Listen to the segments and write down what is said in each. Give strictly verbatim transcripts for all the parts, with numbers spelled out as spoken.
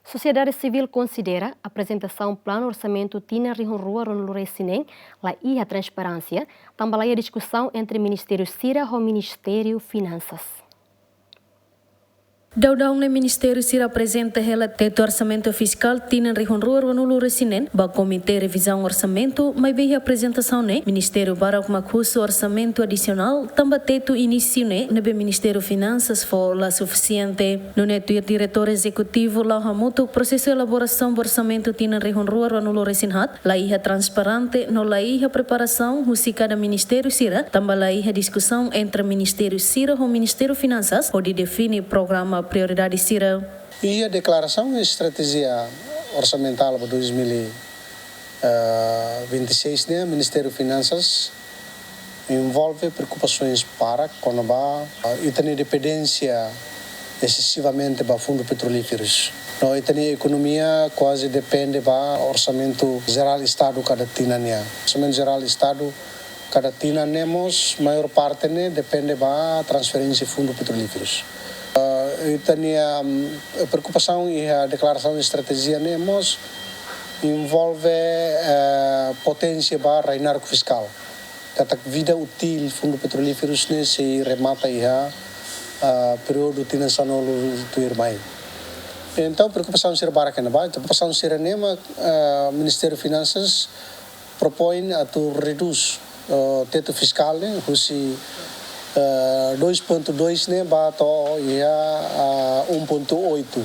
Sosiedade sivíl konsidera aprezentasaun planu orsamentu tinan rihun rua ruanulu-resin-neen la iha transparénsia, tanba la iha diskusaun entre ministériu sira ho Ministériu Finansas. Daudaun ne'e ministériu sira aprezenta hela tetu orsamentu fiskál tinan rihun rua ruanulu-resin-neen ba Komité Revizaun Orsamentu, maibé iha aprezentasaun ne'e ministériu barak mak husu orsamentu adisionál, tanba tetu inísiu ne'e ne'ebé Ministériu Finansas fó la sufisiente. Nune'e tuir diretór ezekutivu la'o hamutuk, prosesu elaborasaun ba orsamentu tinan rihun rua ruanulu-resin-haat la iha transparente no la iha preparasaun husi kada ministériu sira, tanba la iha diskusaun entre ministériu sira ho Ministériu Finansas hodi define programa prioridade sira. Iha deklarasaun estratéjia orsamentál ba dois mil e vinte e seis ne'e, Ministériu Finansas envolve preokupasoens barak kona-ba, ah, ita-nia dependénsia esesivamente ba fundu petrolíferus. No ita-nia ekonomia kuaze depende ba orsamentu jerál Estadu kada tinan nian. Orsamentu jerál Estadu kada tinan ne'e mós maiór parte ne'e depende ba transferénsia fundu petrolíferus. Ah, ita-nia, mm, preokupasaun iha deklarasaun estratéjia ne'e mós envolve, eh, poténsia ba rainaruk fiskál. Katak vida útil fundu petrolíferus ne'e sei remata iha, ah, períodu tinan sanulu tuirmai. Entaun, preokupasaun sira barak iha ne'ebá. Preokupasaun sira ne'e mak, ah, Ministériu Finansas propoin atu redús, eh, tetu fiskál ne'e husi, eh, dois ponto dois ne'e ba to'o iha, ah, um ponto oito,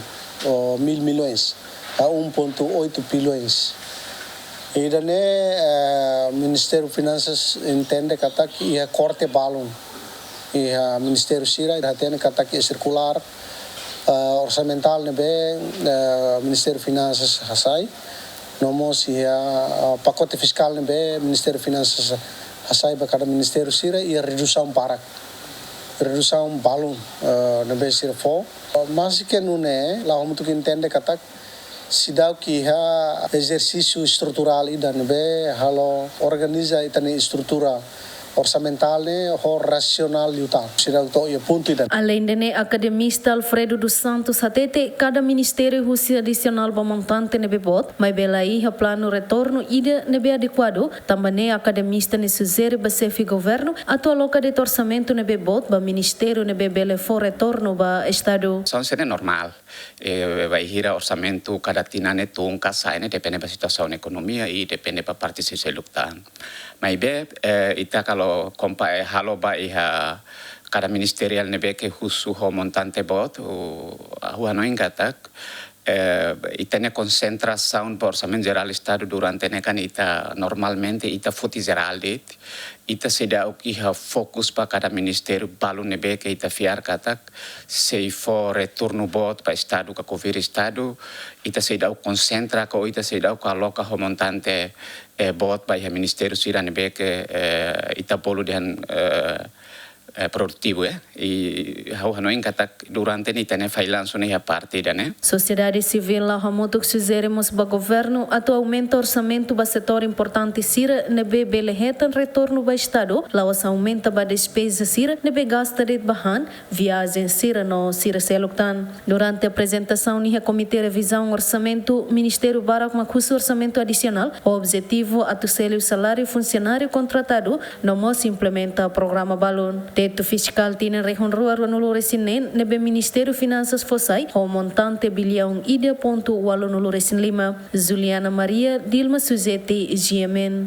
oh, mil milhões, ah, um ponto oito bilhões. Ida-ne'e, eh, Ministériu Finansas entende katak iha korte balun iha ministériu sira, ita hatene katak iha sirkulár, eh, orsamentál ne'ebé, eh, Ministériu Finansas hasai, no mós iha, eh, pakote fiskál ne'ebé Ministériu Finansas hasai ba kada ministériu sira, iha redusaun barak. Redusaun balun, eh, ne'ebé sira fó. Maske nune'e, la'o hamutuk entende katak seidauk iha ezersísiu estruturál ida ne'ebé halo organiza ita-nia estrutura orsamentál ne'e ho rasionál liután. Seidauk to'o iha pontu ida. Aleinde ne'e, akademista Alfredo dos Santos hatete, kada ministériu husu adisionál ba montante ne'ebé boot, maibé la iha planu retornu ida ne'ebé adekuadu, tanba ne'e akademista ne'e sujere ba xefe governu atu aloka de'it orsamentu ne'ebé boot ba ministériu ne'ebé bele fó retornu ba Estadu. Situasaun sira-ne'e normál. Eh, bainhira orsamentu kada tinan ne'e tun ka sa'e ne'e depende ba situasaun ekonomia i depende ba parte seluk-seluk tan. Maibé, eh, ita kalau kompa, eh, halo ba iha kada ministeriál ne'ebé ke husu ho montante boot, uh, ha'u hanoin katak, eh, ita-nia konsentrasaun ba Orsamentu Jerál Estadu durante ne'e kan ita normalmente ita foti jerál de'it, ita seidauk iha fokus ba kada ministériu balu ne'ebé ke ita fiar katak sei fó retornu boot ba Estadu ka governu Estadu, ita seidauk konsentra ka ita seidauk aloka ho montante, eh, boot ba iha ministériu sira ne'ebé ke, eh, ita bolu dehan, eh, eh, produtivu, eh. I ha'u hanoin katak durante ne'e ita-nia fallansu ne'e iha parte ida-ne'e. Sosiedade sivíl la'o hamutuk sujere mós ba governu atu aumenta orsamentu ba setór importante sira ne'ebé bele hetan retornu ba Estadu, la'ós aumenta ba despeza sira ne'ebé gasta de'it ba han, viajen sira no sira seluk tan. Durante aprezentasaun iha Komité Revizaun Orsamentu, ministériu barak mak husu orsamentu adisionál, objetivu atu selu saláriu funsionáriu kontratadu, no mós implementa programa balun. Tetu fiskál tinan rihun rua ruanulu-resin-neen ne'ebé Ministériu Finansas fó sai ho montante biliaun ida pontu ualunulu-resin-lima. Juliana Maria, Dilma Suzeti, G M N.